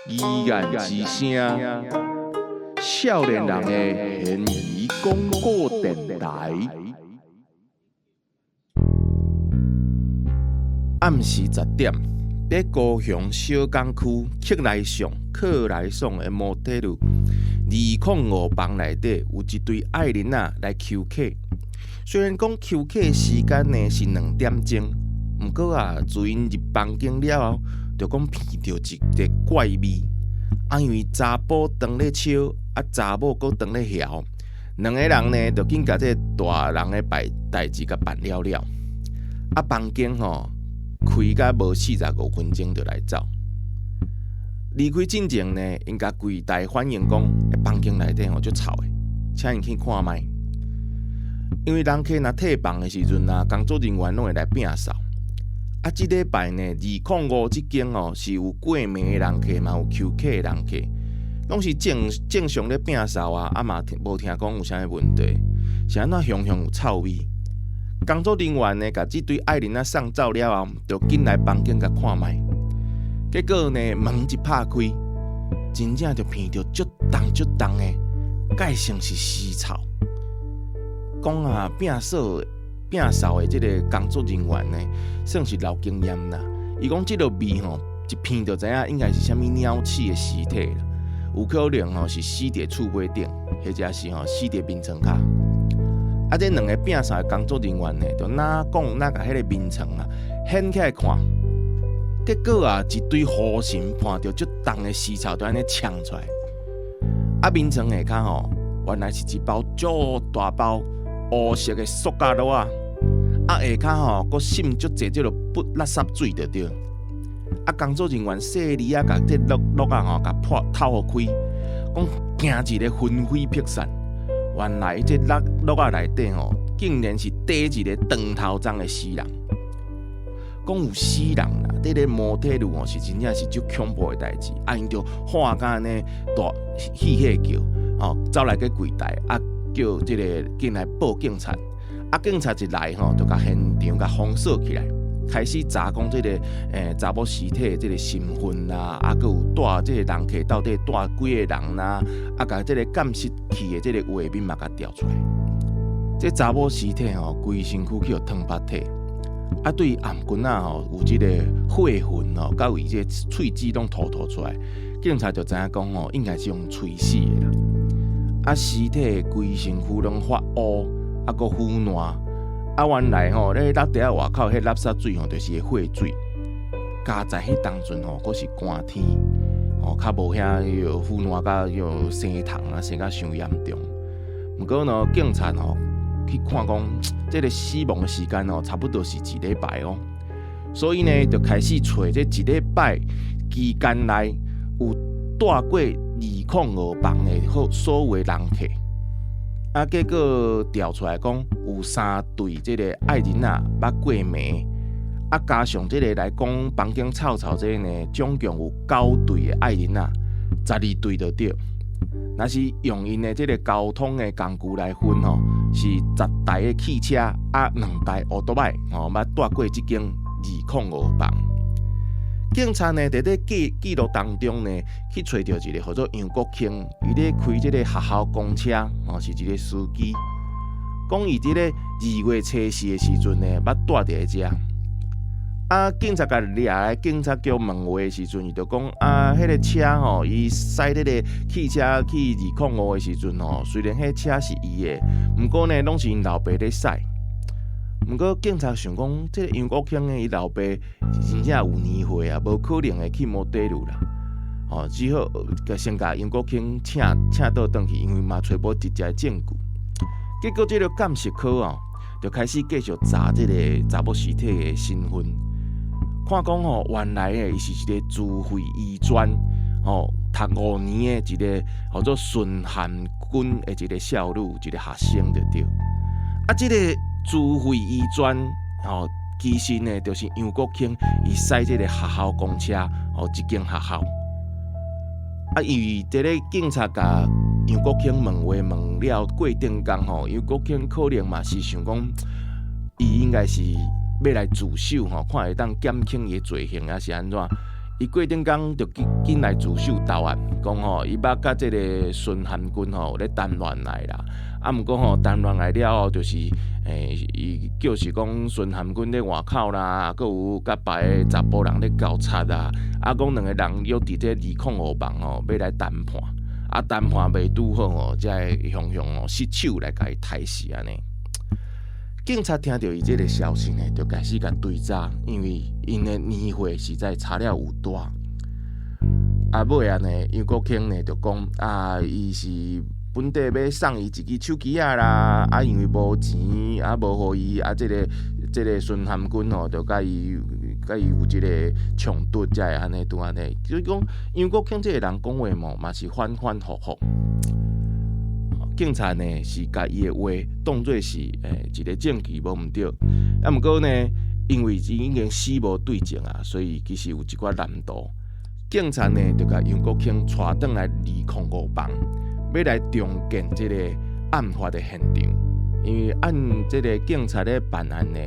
疑案之聲，少年人的懸疑廣播電臺。暗時10點，佇高雄小港區克來上克來爽的摩鐵路205房內底，有一對愛人仔來休客。雖然講休客時間呢是2點鐘，毋過啊，自𪜶入房間了後，就講鼻著一个怪味。啊，因為查埔當咧笑，啊查某閣當咧囂，兩个人呢就緊共這个大人的代誌共辦了了。啊，房間吼開甲無45分鐘就來走。離開進前呢，𪜶共櫃台反映講，房間內底吼足臭的，請𪜶去看覓。因為人客若退房的時陣啊，工作人員攏會來摒掃。啊，這禮拜呢，205這間哦是有過暝的人客，嘛有休客的人客，攏是正正常咧摒掃啊，啊嘛無聽講有啥物問題，是按怎雄雄有臭味？工作人員呢，共這對愛人仔送走了後，就緊來房間共看覓。結果呢，門一拍開，真正就鼻著足重足重的，蓋成是屍臭。講啊，摒掃的這个工作人員呢，算是老經驗啦。伊講這个味吼，一鼻就知影應該是啥物鳥鼠的屍體啦，有可能吼是死佇厝尾頂，或者是吼死佇眠床跤。啊，這兩个摒掃的工作人員呢，就哪講哪共彼个眠床啊掀起來看，結果啊，一堆烏神伴著足重的屍臭，就按呢衝出來。啊，眠床下跤吼，原來是一包足大包烏色的塑膠箩仔，啊下跤吼，閣滲足濟這个不垃圾水就對。啊，工作人員細膩仔共這箩箩仔吼，共破透予開，講驚一个魂飛魄散。原來這箩箩仔內底吼，竟然是綴一个長頭鬃的死人。講有死人啦，佇咧摩鐵路吼是真正是足恐怖的代誌。啊，𪜶就喊甲按呢大戲戲叫，吼走來去櫃台啊，叫這个進來報警察。啊，警察一來吼，就共現場共封鎖起來，開始查講這个查某屍體的這个身份啦，啊，閣有帶這个人客到底帶幾个人啦，啊，共這个監視器的這个畫面嘛，共調出來。這查某屍體吼，規身軀去予燙縛體，啊，對頷頸仔吼有這个血痕吼，佮為這个喙舌攏吐吐出來，警察就知影講吼，應該是用催死的啦。啊，屍體規身軀攏發烏，啊，閣腐爛。啊，原來吼，咧落地仔外口彼垃圾水吼，就是血水。加在彼當陣吼，閣是寒天，吼，較無遐著腐爛甲著生蟲啊，生甲傷嚴重。毋過呢，警察吼去看講，這个死亡的時間吼，差不多是一禮拜哦。所以呢，就開始揣這一禮拜期間內有蹛過205房的好所有的人客。啊，結果調出來講，有三對這个愛人仔捌過暝，啊，加上這个來講房間臭臭這个呢，總共有九對的愛人仔，12對就對。若是用𪜶的這个交通的工具來分吼，是10台的汽車啊，2台歐多擺吼，捌蹛過這間205房。警察呢，佇咧記錄當中呢，去揣著一个號做楊國慶，伊咧開這个學校公車，吼是一个司機。講伊佇咧2月初四的時陣呢，捌蹛佇咧遮。啊，警察共掠來警察局問話的時陣，伊就講啊，彼个車吼，伊駛這个汽車去205的時陣吼，雖然彼車是伊的，毋過呢，攏是𪜶老爸咧駛。毋過警察想講，這个楊國慶呢，伊老爸真正有年歲啊，無可能會去摩鐵路啦。吼，只好先共楊國慶請倒轉去，因為嘛揣無直接的證據。結果這个鑑識科哦，就開始繼續查這個查某屍體的身份，看講吼，原來的伊是一個自費醫專吼讀5年的一个號做孫漢軍的一個少女，一個學生就對。啊，這个自費醫專吼，其實呢，就是楊國慶伊駛這個學校公車吼，這間學校。啊，因為佇咧警察共楊國慶問話問了過程中吼，楊國慶可能嘛是想講，伊應應該是欲來自首吼，看會當減輕伊的罪行抑是按怎？伊過頂工就緊緊來自首投案，講吼伊捌佮這个孫涵君吼有咧談戀愛啦。啊，毋過吼談戀愛了後，就是，伊就是講孫涵君咧外口啦，閣有佮別个查埔人咧交叉啊。啊，講兩个人約佇這205房吼，欲來談判。啊，談判袂拄好吼，才會雄雄吼失手來共伊刣死按呢。警察聽著伊這个消息呢，就開始共追查，因為𪜶的年歲實在差了有大。啊，尾仔呢，楊國興呢就講啊，伊是本底欲送伊一支手機仔啦，啊，因為無錢，啊，無予伊，啊，這个孫涵君吼，就佮伊有這个衝突，才會按呢拄按呢。就是講楊國興這个人講話嘛，嘛是反反覆覆。警察呢是共伊的話當做是一个證據，無毋對。啊，毋過呢，因為伊已經死無對證啊，所以其實有一寡難度。警察呢就共楊國興帶轉來205房，欲來重建這个案發的現場。因為按這个警察咧辦案的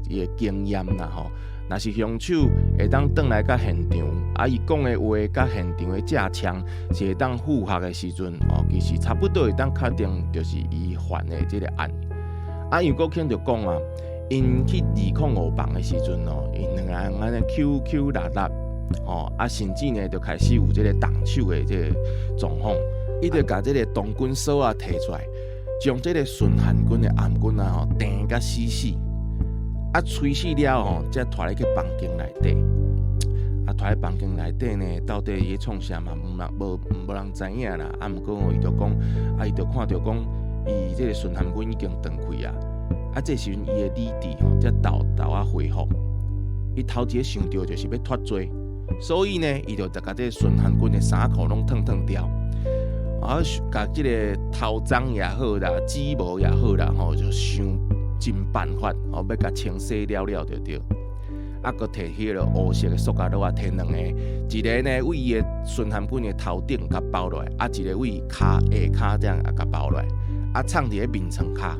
伊的經驗啦吼，若是兇手會當轉來佮現場，啊，伊講的話佮現場的正槍是會當符合的時陣，哦，其實差不多會當確定就是伊犯的這个案。啊，楊國興就講啊，𪜶去205房的時陣哦，𪜶兩个人按呢搝搝抐抐，哦，啊，甚至呢就開始有這个動手的這个狀況，伊就共這个銅棍鎖仔提出來，將這个孫漢軍的頷頸啊吼釘甲死死。啊，催死了後，才拖入去房間內底。啊，拖入房間內底呢，到底伊咧創啥嘛？毋人無無人知影啦。啊，毋過吼，伊就講，啊，伊就看著講，伊這个孫涵君已經斷氣啊。啊，這時陣伊的理智吼，才沓沓仔恢復。伊頭一个想著就是欲脫罪，所以呢，伊就共這个孫涵君的衫褲攏脫脫掉，啊，共這个頭鬃也好啦，指模也好啦，吼，就想盡辦法哦，欲共清洗了了就對。啊，閣提彼个烏色的塑膠袋仔，提兩个，一个呢為伊的孫涵君的頭頂共包落來，啊，一个為跤下跤這樣也共包落來，啊，藏佇咧眠床跤。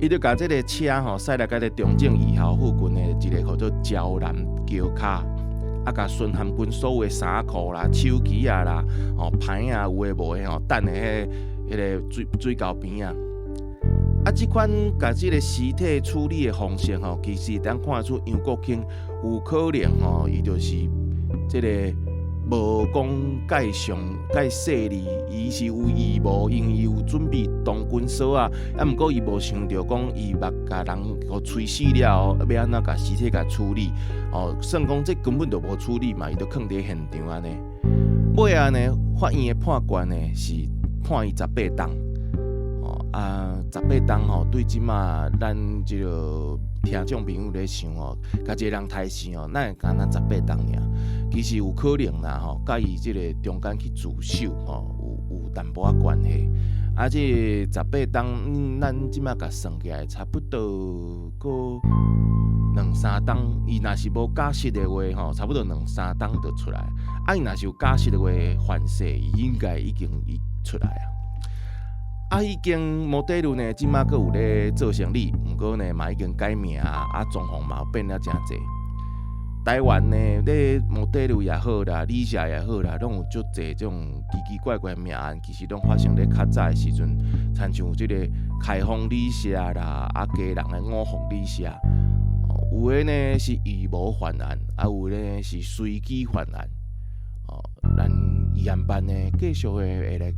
伊就共這个車吼駛來到這中正二校附近的一个叫做蕉南橋跤，啊，共孫涵君所有的衫褲啦、手機仔啦、吼牌仔有的無的吼，擲佇彼个水溝邊仔。啊，這款共這个屍體處理的方式吼，其實會當看出楊國興有可能吼，伊就是這个無講蓋詳蓋細膩，伊是有預謀，因為伊有準備銅棍鎖仔，啊，毋過伊無想著講伊捌共人予催死了後，欲按怎共屍體共處理，哦，算講這根本就無處理嘛，伊就囥佇現場按呢。尾仔呢，法院的判決呢是判伊18冬。啊，十八冬吼，對這馬咱這个聽眾朋友咧想吼，共一个人刣死吼，哪會干焦十八冬爾？其實有可能啦吼，佮伊這个中間去自首吼，有淡薄仔關係。啊，這十八冬，咱這馬共算起來，差不多閣兩三冬。伊若是無假釋的話吼，差不多兩三冬就出來。啊，伊若是有假釋的話，犯勢伊應該已經伊出來啊。啊，彼間摩底路呢，這馬閣有咧做生理，毋過呢嘛已經改名啊，裝潢嘛變了誠濟。台灣呢，咧摩底路也好啦，旅社也好啦，攏有足濟這種奇奇怪怪的命案，其實攏發生咧較早的時陣，親像這个開封旅社啦，啊，基隆的五福旅社，有的呢是預謀犯案，啊，有的呢是隨機犯案。哦，咱疑案班呢，繼續會來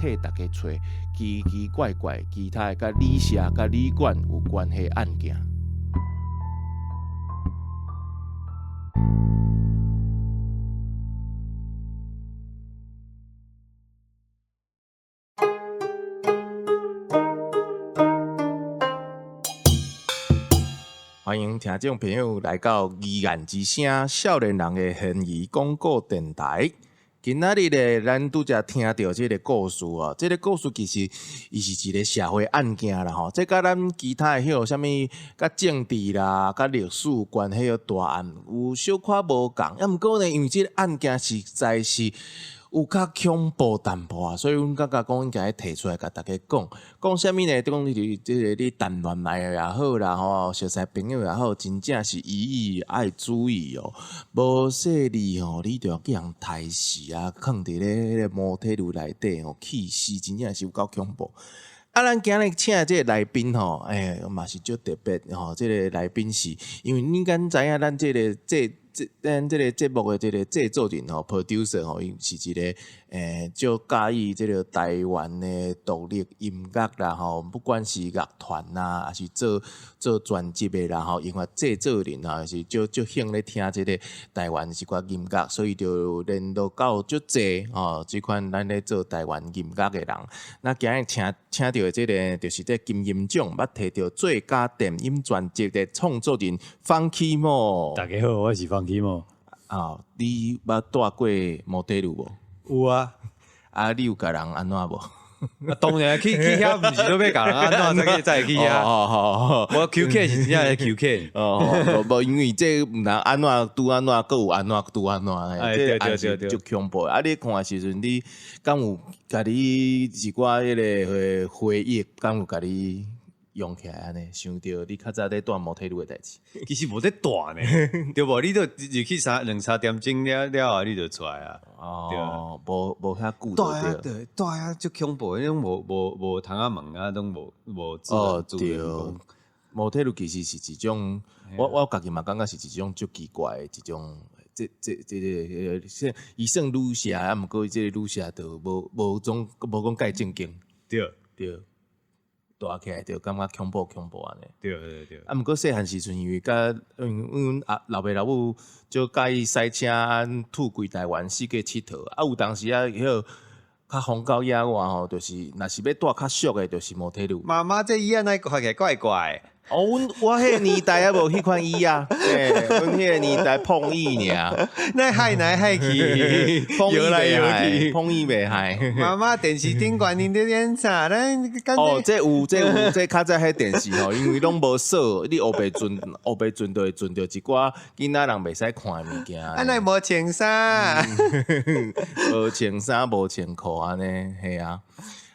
替大家揣奇奇怪怪其他的佮旅社、佮旅館有關係案件。歡迎聽眾朋友來到疑案之聲，少年人的懸疑廣播電台。今仔日咧，咱拄才聽著這个故事哦，這个故事其實伊是一个社會案件啦吼，這佮咱其他的彼個啥物佮政治啦、佮歷史有關彼個大案有小可無仝，啊，毋過呢，因為這个案件實在是有較恐怖淡薄啊，所以阮感覺講應該提出來共大家講，講啥物呢？講你這個你談戀愛也好啦，吼，熟似朋友也好，真正是予以愛注意哦。無細膩吼，你就予人刣死啊，囥佇咧彼個摩鐵爐內底吼，氣死，真正是有夠恐怖。啊，咱今日請的這個來賓吼，欸，嘛是足特別吼。這個來賓是，因為你敢知影咱這個這這咱這個節目的這個製作人吼，producer 吼，伊是一個足佮意這個台灣的獨立音樂啦吼，不管是樂團啊，抑是做做專輯的啦吼，因為製作人啊是足足興咧聽這個台灣一寡音樂，所以就聯絡到足濟吼，這款咱咧做台灣音樂的人。那今日請請著的這個就是這金音獎捌提著最佳電音專輯的創作人 Funky Mo。大家好，我是 Funky Mo。啊，你捌蹛過摩鐵爐無？有啊。啊，你有共人按怎無？啊，當然去去遐，毋是都欲共人按怎才會去遐。哦。我求客是真正咧求客。哦，無，因為這毋通按怎拄按怎，閣有按怎拄按怎，這也是足恐怖。啊，你看的時陣，你敢有共你一寡彼個回憶，敢有共你用起來按呢？想著你較早咧蹛摩鐵爐的代誌。其實無咧蹛呢，對無？你都入去三兩三點鐘了了後，你就出來啊。哦，無無遐久。對啊，對，對啊，足恐怖，彼種無無無窗仔門啊，攏無無。哦，對，摩鐵爐其實是一種，我家己嘛感覺是一種足奇怪的一種，這這這個算伊算女社，啊，毋過這個女社就無無種無講蓋正經。對。蹛起來就感覺恐怖恐怖按呢。對對對。啊，毋過細漢時陣，因為佮因為阮阿老爸老母足佮意駛車吐規台灣四界𨑨迌，啊有當時啊，彼個較荒郊野外吼，就是若是欲蹛較俗的，就是摩鐵爐。媽媽，這椅仔哪看起來怪怪？哦，阮我彼個年代猶無彼款椅仔，阮彼個年代碰椅爾。那害來害去，搖來搖去，碰椅袂害。媽媽，電視頂懸𪜶咧演啥？咱哦，這有這有這較早彼電視吼，因為攏無鎖，你烏白轉烏白轉就會轉著一寡囡仔人袂使看的物件。啊，哪無穿衫？無穿衫，無穿褲按呢，嘿啊！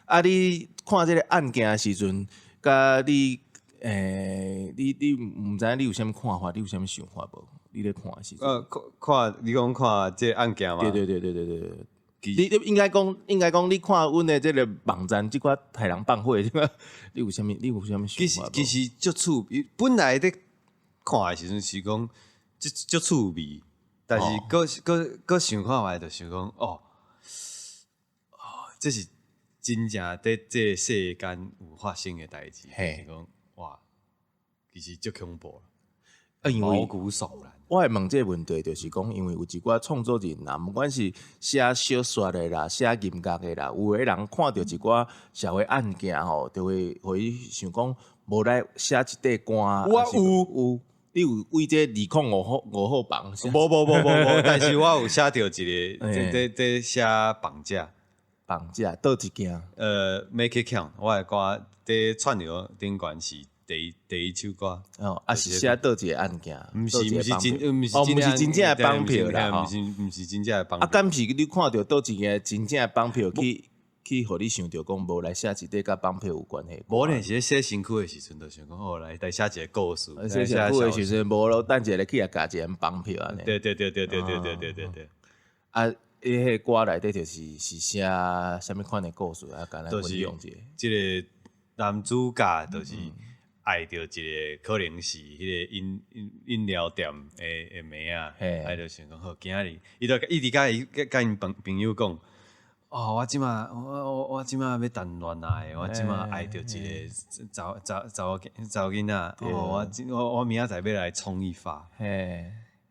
啊，你看這個案件的時陣，佮你。欸，你你毋知影你有啥物看法？你有啥物想法無？你咧看的時陣。看你講看這個案件嗎？對對對對對對對。你你應該講，應該講，你看阮的這個網站，這寡殺人放火，這個你有啥物？你有啥物想法？其實其實足趣味，本來咧看的時陣是講足足趣味，但是閣閣閣想看覓，就想講哦，哦，這是真正佇這個世間有發生的代誌，是講哇，其實足恐怖，啊，因為毛骨悚然。我會問這個問題，就是講，因為有一寡創作人啊，不管是寫小說的啦，寫音樂的啦，有的人看著一寡社會案件吼，就會予伊想講，無來寫一塊歌。我有有，你有為這205五號房？無無無無無，但是我有寫著一個，這這這寫綁架，綁架佗一件？ Make it count，我的歌佇串流頂懸是第一首歌。哦，啊是寫佗一個案件？毋是毋是真，毋是哦，毋是真正的綁票啦，毋是毋是真正的綁。啊，敢是你看著佗一個真正的綁票去去，予你想著講無來寫一塊佮綁票有關係？無呢，是咧洗身軀的時陣，就想講哦，來來寫一個故事。洗身軀的時陣無咯，等一下去予共一個人綁票按呢。對對對對對對對對對對。啊，伊彼個歌內底就是是寫啥物款的故事啊？共咱分享一下。這個男主角就是愛著一個可能是彼個飲飲飲料店的的妹仔，啊就想講好，今仔日伊就一直共伊共𪜶朋朋友講，哦，我這馬我我我這馬欲談戀愛，我這馬愛著一個查查查某查某囡仔，哦，我我我明仔載欲來衝一發，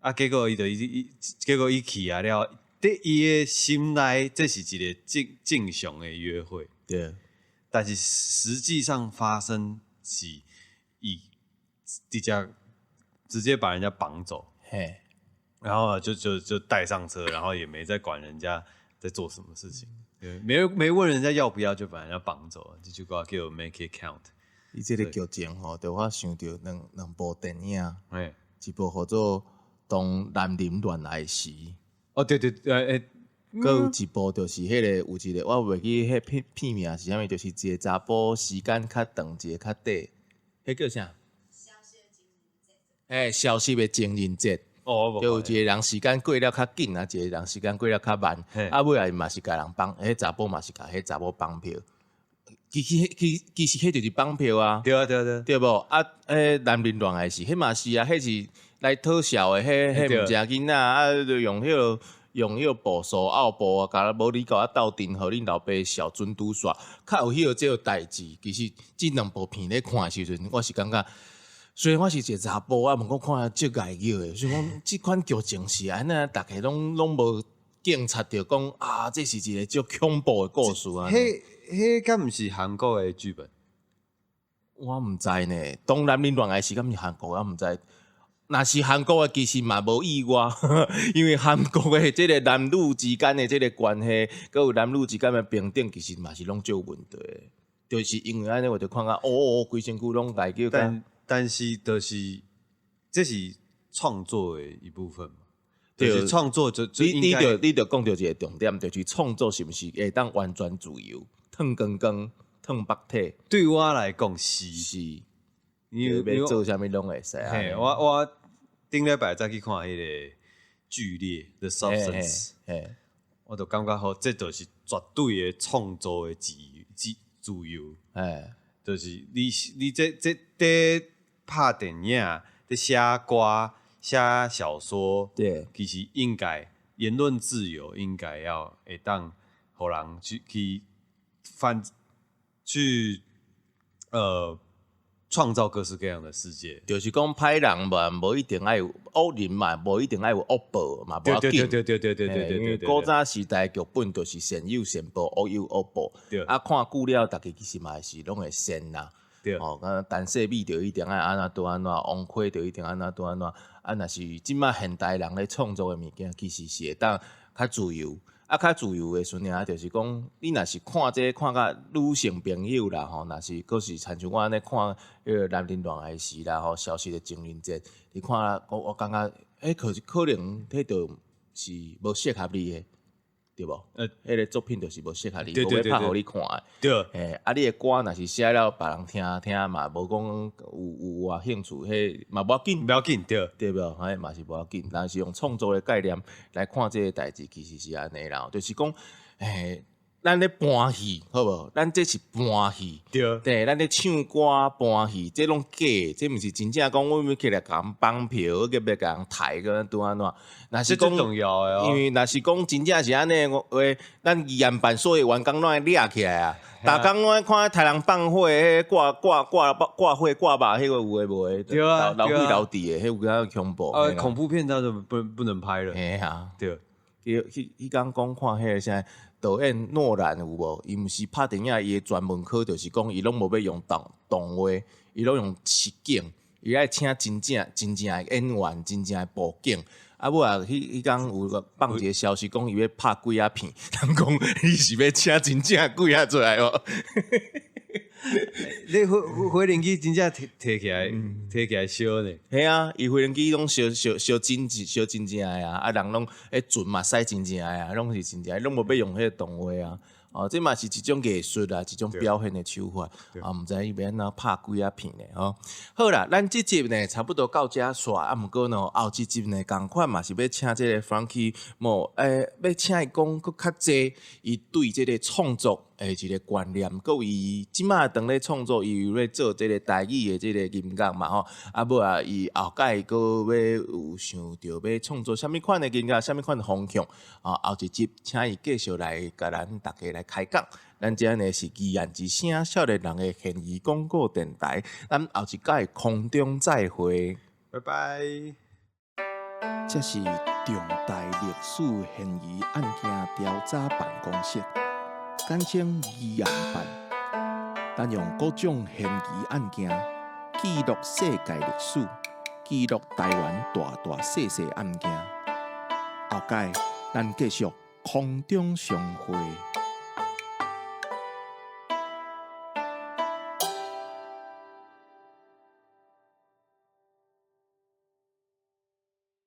啊，結果伊就伊伊結果伊去啊了，佇伊的心內，這是一個正正常的約會，但是實際上發生是伊直接直接把人家綁走，然後就就就帶上車，然後也沒再管人家在做什麼事情，對，沒沒問人家要不要就把人家綁走了，這句歌叫 Make It Count。伊這個劇情吼，就我想著兩兩部電影，一部號做《當男人戀愛時》。哦，對對對，欸。閣有一部就是彼个有一个，我袂記彼片片名是啥物，就是一個查埔時間較長，一個較短，彼叫啥？欸，消失的情人節。哦，就有一個人時間過了較緊，啊，一個人時間過了較慢，啊，尾仔伊嘛是共人綁，彼查埔嘛是共彼查某綁票。其實其其實彼就是綁票啊。對啊對啊對。對無？啊，彼男人戀愛時，彼嘛是啊，彼是來討笑的，彼彼毋正囡仔啊，就用彼個用彼個步數拗步啊，共無你共我鬥陣，予恁老爸笑準拄煞，較有彼個這個代誌。其實這兩部片咧看的時陣，我是感覺，雖然我是一個查埔啊，毋過看了足礙眼的。所以講這款劇情是按呢，逐家攏攏無警察著講啊，這是一個足恐怖的故事啊。彼彼敢毋是韓國的劇本？我毋知呢。當男人戀愛時，敢是韓國？我毋知。若是韓國的，其實嘛無意外，因為韓國的這個男女之間的這個關係，閣有男女之間的平等，其實嘛是攏足有問題的。就是因為按呢，我就看甲哦，規身軀攏來叫。但是就是這是創作的一部分嘛。對，創作就你就講著一個重點，就是創作是毋是會當完全自由，褪光光、褪縛體？對我來講是是，你欲做啥物攏會使。嘿，我頂禮拜才去看彼個劇烈 The Substance，我就感覺好，這就是絕對的創作的自自自由。就是你這這佇拍電影、佇寫歌、寫小說，其實應該言論自由應該要會當予人去去反去創造各式各樣的世界。就是講歹人嘛，無一定愛有惡人嘛，無一定愛有惡報嘛，無要緊。因為古早時代劇本就是善有善報，惡有惡報。啊，看久了，逐家其實嘛是攏會善啦。哦，敢陳世美就一定愛按怎拄按怎，王奎就一定按怎拄按怎。啊，若是這擺現代人咧創作的物件，其實是會當較自由。啊，較自由的時陣，就是講，你若是看這個看甲女性朋友啦吼，若是閣是親像我按呢看彼個男人戀愛時啦吼，消失的情人節，你看我我感覺，欸，可是可能彼就是無適合你的，對無？彼個作品就是無適合你，無欲拍予你看的。嘿，啊，你的歌若是寫了別人聽聽嘛，無講有有偌興趣，彼嘛無要緊。無要緊，對。對無？彼嘛是無要緊，但是用創作的概念來看這個代誌，其實是按呢啦。就是講，欸，咱咧搬戲，好無？咱這是搬戲，對，咱咧唱歌搬戲，這攏假的，這毋是真正講，阮欲起來共人綁票，閣欲共人刣閣拄按怎？若是講，重要的哦。因為若是講真正是按呢話，咱議案辦所有員工攏愛掠起來啊！逐工攏愛看刣人放火，彼掛掛掛掛火掛肉，彼個有的無的，流血流滴的，彼有較恐怖。啊，恐怖片那就不能拍了。嘿啊，對。彼彼彼工講看彼个啥導演諾蘭有無？伊毋是拍電影，伊的專門科就是講，伊攏無欲用動動畫，伊攏用實景，伊愛請真正真正的演員，真正的布景。啊，尾仔彼彼工有個放一個消息，講伊欲拍鬼仔片，人講你是欲請真正鬼仔出來無？你火火火輪機真正提提起來，提起來燒呢？嘿啊，伊飛行機攏燒燒燒真燒真正的啊，啊人攏彼船嘛駛真正的啊，攏是真正的，攏無欲用彼個動畫啊。哦，這嘛是一種藝術啊，一種表現的手法。啊，毋知伊欲按怎拍鬼仔片咧吼。好啦，咱這集呢差不多到遮煞，啊，毋過呢後一集呢仝款嘛是欲請這個 Frankie Mo，欸，欲請伊講閣較濟，伊對這個創作的一個觀念，閣有伊這擺當咧創作，伊有咧做這個台語的這個音樂嘛吼。啊，尾仔伊後蓋閣欲有想著欲創作啥物款的音樂，啥物款的方向，啊，後一集請伊繼續來共咱逐家來開講。咱這呢是疑案之聲少年人的懸疑廣播電台，咱後一擺空中再會，拜拜。這是重大歷史懸疑案件調查辦公室，簡稱疑案辦。咱用各種懸疑案件記錄世界歷史，記錄台灣大大細細案件。後擺咱繼續空中相會。